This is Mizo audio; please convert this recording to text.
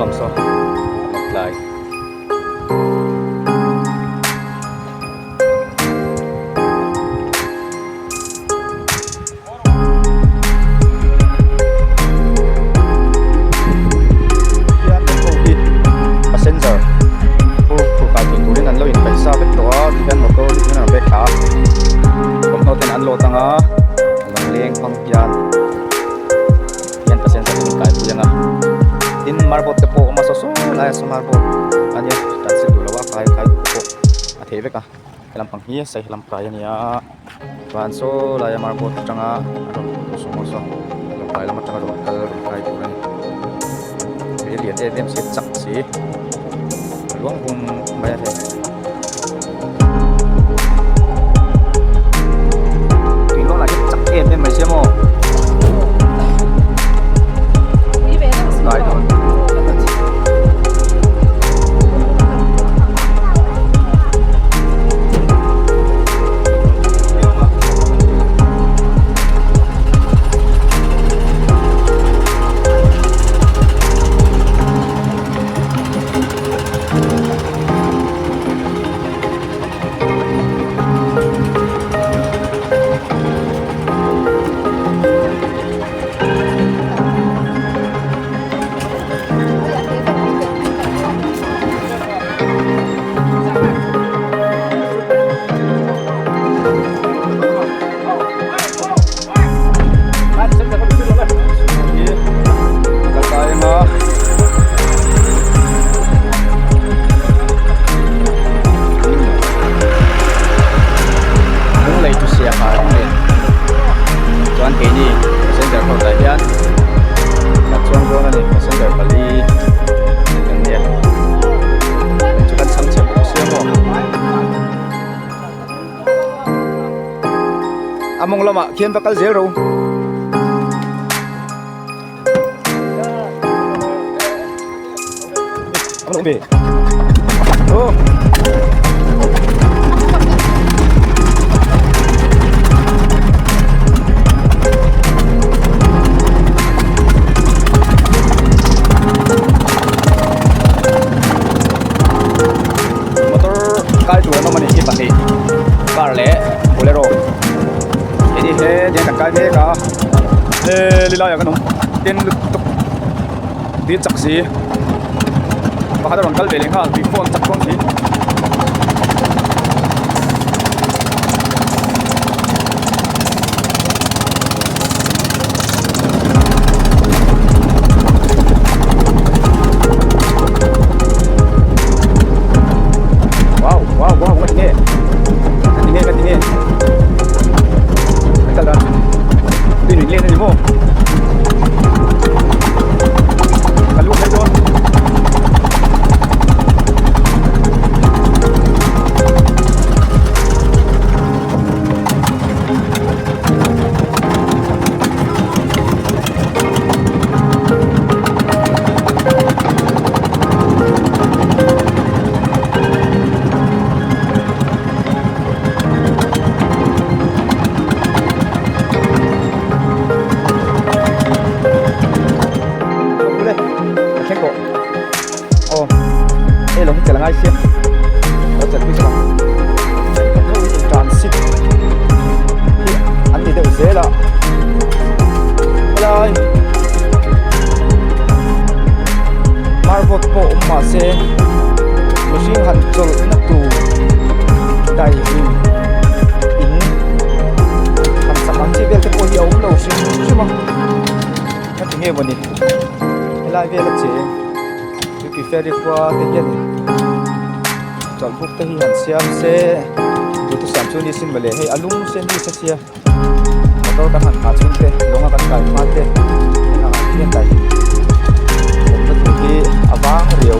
lam saw Lawngtlai. Hian ho hi passenger phur phur kai thei turin an lo inpeih sa vek tawh a tihian motor hi an rawn bek thla a thawmhnaw ten an load ang a lawng leng hmang hian hian passenger ten an kaipui ang a tin marble te pawh a awm a saw saw lai a saw marble a nia tan se duh lo a kai kai duh te pawh a thei vek a helam pang hi saihi lam kai a ni a chuan saw laia marble atanga a rawn sumo saw lawngtlai lam atanga rawn kal rawn kai tur a ni tui a lian em em si a chak si a luang hum mai a hei tui luang lah hi a chak em em mai sia maw kai dawn. Lunglei chu siaha a ni chuan keini passenger ho tah hian kan chuang dawn a ni passenger pali kan nia chu kan chhang chhe bawk sia maw. A mawng lamah khian va kal zel ro. Motor kai tur an awm a ni hi pahnih car leh bolero hei hi he kan kai mek a he lilaiah kan awm tin lutuk tui chak si pakhat a rawn kal ve leh nghal tui phone chak dawn si. Wow wow wow ka ti nge ka ti nge ka ti nge ka kal dan tui nuih len a ni maw ka lu phei dawn. An ni deuh zel a helai marble pawh awm mah se mihring han chawlhna tur daihlim in han sak ang chi vel te pawh hi a awm lo hrim hrim a ka ti nge mawni helai vel a cheng tui ferry khua te hian in chawlhbuk te hi han siam se duhthusam chu ni sin mawle hei a lung sen hi se sia motor kan han nghah chhung te lawng a kan kai hma te heng ang ah hian dai awmna tur hi a vang riau.